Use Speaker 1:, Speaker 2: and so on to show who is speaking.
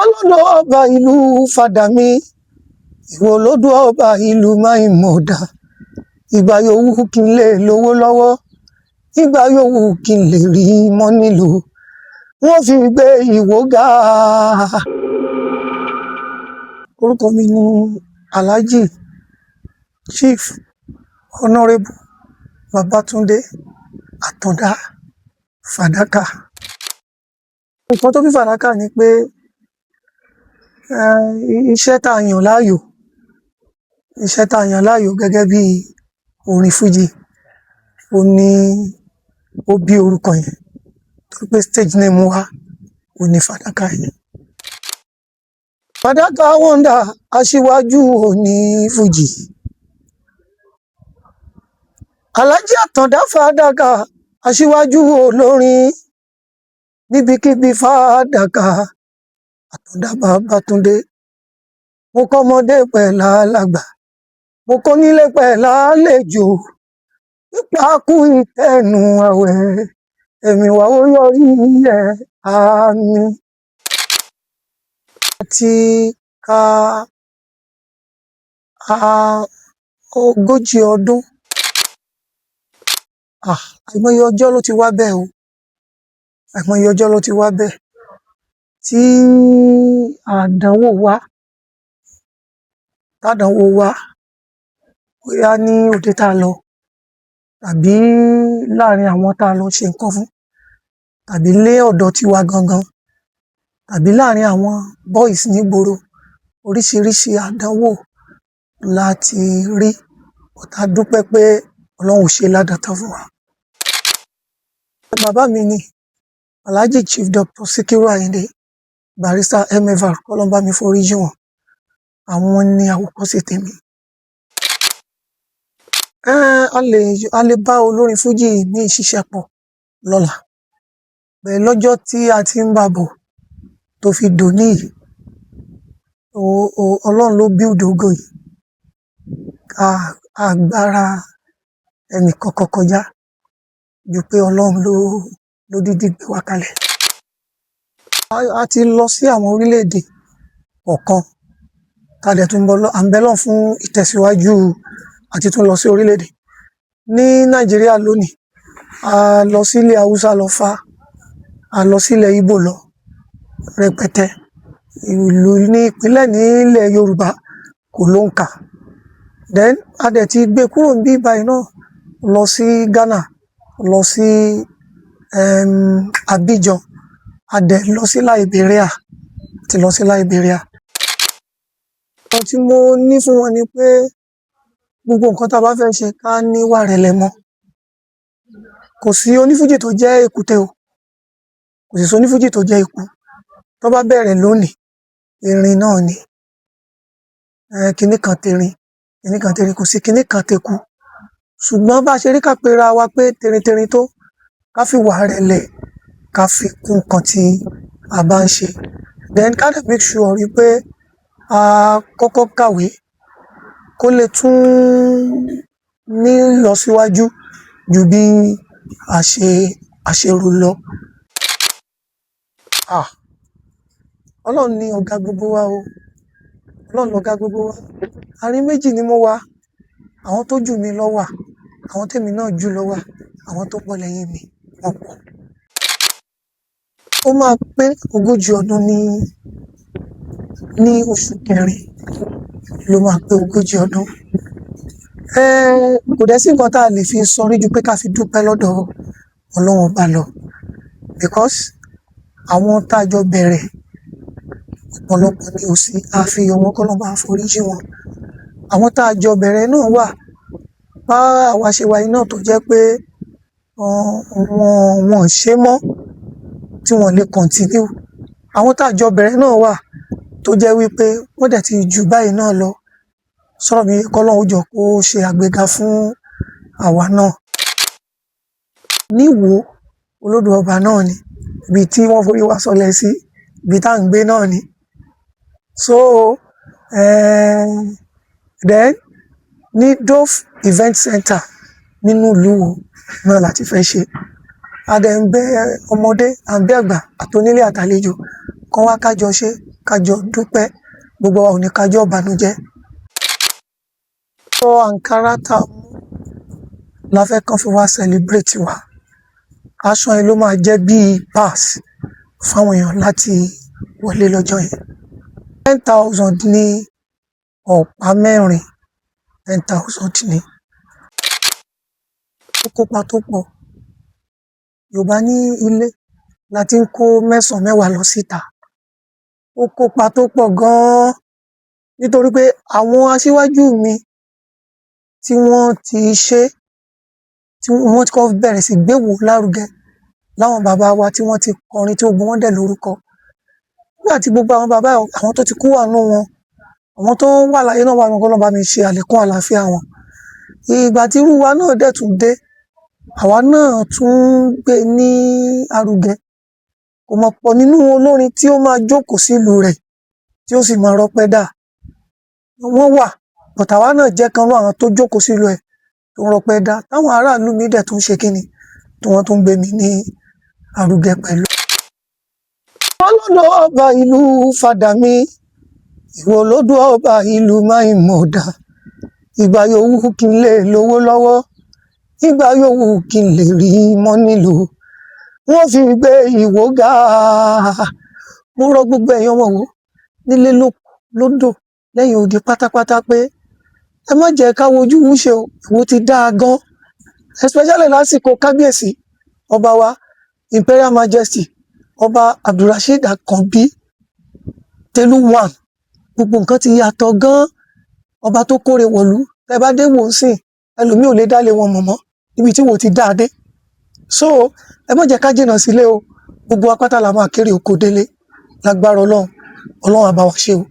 Speaker 1: Ìwọ lódò ọba ìlú fàdà mi, ìwọ lódò ọba ìlú Maimoda. Ìgbà yòówù kí n lè lówó lọ́wọ́, ìgbà yòówù kí n lè rí mọ́ nílò, wọ́n fi gbé ìwọ ga. Orúkọ mi ni Alhaji Chief Honourable Babatunde Àtàndá Fàdákà. Nǹkan tó bí Fàdákà ni pé iṣẹ́ tá a yàn láàyò, iṣẹ́ tá a yàn láàyò gẹ́gẹ́ bí orin fújì, ó ní ó bí orúkọ yẹn, torí pé stage name wa ò ní Fàdákà yẹn. Fàdákà Wonder, aṣíwájú òní fújì. Alhaji Àtàndá Fàdákà, aṣíwájú olórin níbikíbi. Fàdákà Àtàndá Babátúndé, mo kọ́mọdé pẹ̀lú alàgbà, mo kọ́ nílé pẹ̀lú àlejò, pípa kú ìtẹ̀nù àwẹ̀, ẹ̀mí wa ó yọrí ẹ̀, àmín. Àti ka 40 ọdún. Ah, àìmọye ọjọ́ ló ti wá bẹ́ẹ̀ o, àìmọye ọjọ́ ló ti wá bẹ́ẹ̀ tí àdánwò wá, tádánwò wá, bóyá ní òde tá a lọ, tàbí láàrin àwọn tá a lọ ṣe nǹkan fún, tàbí lé ọ̀dọ̀ tiwa gangan, tàbí láàrin àwọn boys nígboro. Oríṣiríṣi àdánwò la ti rí, but a dúpẹ́ pé Ọlọ́run ò ṣe ládàtán fún wa. Bàbá mi ni Alhaji Chief Dr. Sikiru Ayinde Barrister MFR, k'Ọlọ́run bá mi foríjì wọ́n. Àwọn ni àwòkọ́ṣe tèmi. A lè bá olórin fújì míì ṣiṣẹ́ pọ̀ lọ́la. Bẹ́ẹ̀ lọ́jọ́ tí a ti ń bá bọ̀ tó fi dòní yìí, Ọlọ́run ló build ògo yìí. Agbára ẹnì kankan kọjá ju pé Ọlọ́run ló dídì gbé wa kalẹ̀. A ti lọ sí àwọn orílẹ̀-èdè kọ̀ọ̀kan, tá a dẹ̀ tún bọ́ lọ, à ń bẹ Ọlọ́run fún ìtẹ̀síwájú àti tún lọ sí orílẹ̀-èdè. Ní Nàìjíríà lónìí, a lọ sí ilẹ̀ Haúsá lọ fá, a lọ sí ilẹ̀ Ìgbò lọ rẹpẹtẹ. Ìlú ní ìpínlẹ̀ ní ilẹ̀ Yorùbá kò lóǹkà. Then a dẹ̀ ti gbé kúrò níbí báyìí náà lọ sí Ghana, lọ sí Abidjan, a dẹ̀ lọ sí Liberia, ti lọ sí Liberia. Ohun tí mo ní fún wọn ni pé gbogbo nǹkan tí a bá fẹ́ ṣe, ká níwà ìrẹ̀lẹ̀ mọ́. Kò sí onífújì tó jẹ́ èkúté o, kò sì sí onífújì tó jẹ́ eku. Tó bá bẹ̀rẹ̀ lónìí, erin náà ni. Kinní kan terin, kinní kan terin, kò sí kinní kan teku. Ṣùgbọ́n bá ṣe rí, ká pera wa pé terinterin tó, ká fi ìwà ìrẹ̀lẹ̀, ká fi kún nǹkan tí a bá ń ṣe. Then ká dẹ̀ make sure wípé a kọ́kọ́ kàwé kó lè tún ní ìlọsíwájú ju bí a ṣe rò lọ. Ah, Ọlọ́run ni ọ̀gá gbogbo wa o. Ọlọ́run lọ̀gá gbogbo wa. Àárín méjì ni mo wà. Àwọn tó jù mí lọ wà, àwọn tèmi náà jù lọ wà, àwọn tó pọ̀ lẹ́yìn mi wọ́n pọ̀. Ó máa pé 40 ọdún ní oṣù kẹrin ló máa pé 40 ọdún. Kò dẹ̀ sí nǹkan tá a lè fi sọrí ju pé ká fi dúpẹ́ lọ́dọ̀ Ọlọ́run Ọba lọ, because àwọn tá a jọ bẹ̀rẹ̀, ọ̀pọ̀lọpọ̀ ni ò sí, a fi wọn k'Ọlọ́run bá foríjì wọn. Àwọn tá a jọ bẹ̀rẹ̀ náà wà bá àwa ṣe wà yìí náà, tó jẹ́ pé wọn ò ṣe mọ́, tí wọ́n lè continue. Àwọn tá a jọ bẹ̀rẹ̀ náà wà tó jẹ́ wípé wọ́n dẹ̀ ti jù báyìí náà lọ. Sọ̀rọ̀ mi, k'Ọlọ́run ó jọ̀ọ́ kó ṣe àgbéga fún àwa náà. Níwò Olódò Ọba náà ni ibi tí wọ́n forí wa sọlẹ̀ sí, ibi tá à ń gbé náà ni. So then ní Dove Event Center nínú ìlú Ìwó náà la ti fẹ́ ṣe. A dẹ̀ ń bẹ ọmọdé, à ń bẹ àgbà, àtonílé àtàlejò kán wá, ká jọ ṣe, ká Kájọ dúpẹ́, gbogbo wa ò ní kájọ ìbànújẹ́. Aṣọ àǹkárá tá a mú la fẹ́ kán fi wá celebrate wa. Aṣọ yẹn ló máa jẹ́ bíi pass fáwọn èèyàn láti wọlé lọ́jọ́ yẹn. 10,000 ní ọ̀pá mẹ́rin, 10,000 ní. Ó kópa tó pọ̀. Yorùbá ní ilé la ti ń kó mẹ́sàn-án mẹ́wàá lọ síta. Ó kópa tó pọ̀ gan-an nítorí pé àwọn aṣíwájú mi tí wọ́n ti ṣe, tí wọ́n ti kọ́ bẹ̀rẹ̀ sí gbé Ìwó lárugẹ, láwọn bàbá wa tí wọ́n ti kọrin tí gbogbo wọn dẹ̀ lórúkọ. Nígbà tí gbogbo àwọn bàbá, àwọn tó ti kú wà nínú wọn, àwọn tó wà láyé náà wà nínú wọn, k'Ọlọ́run bá mi ṣe àlékún àlàáfíà wọn. Ìgbà tí irú wa náà dẹ̀ tún dé, àwa náà tún gbé ní arugẹ. Kò mọ̀ pọ̀ nínú olórin tí ó máa jókòó sílùú rẹ̀ tí ó sì máa rọ́pẹ́ dà. Wọ́n wà, but àwa náà jẹ́ kan nínú àwọn tó jókòó sílùú ẹ̀ tó ń rọ́pẹ́ dá, táwọn aráàlú mi dẹ̀ tún ṣe kíni, tí wọ́n tún gbé mi ní arugẹ pẹ̀lú. Ìwọ lódò ọba ìlú fàdà mi, ìwọ lódò ọba ìlú máìmọ̀dà. Ìgbà yòówù kí n lè lówó lọ́wọ́, ìgbà yòówù kí n lè rí mọ́ nílùú. Wọ́n fi gbé Ìwó ga. Mo rọ gbogbo ẹ̀yin ọmọ Ìwó nílé lóko lódò lẹ́yìn odi pátápátá pé ẹ má jẹ́ ká wojú ṣe o. Ìwó ti dáa gan, especially lásìkò kábíyèsí ọba wa, Imperial Majesty Ọba Abdulrasheed Àkànbí Telu one. Gbogbo nǹkan ti yàtọ̀ gan. Ọba tó kóre wọ̀lú, tẹ bá dé wò ó sìn, ẹlòmíì ò lè dálé wọn mọ̀ mọ́ níbi tí wò ti dáa dé. So ẹ má jẹ́ ká jìnnà sílé o. Gbogbo wa pátá la máa kéré oko délé lágbára Ọlọ́run. Ọlọ́run á bá wa ṣe o.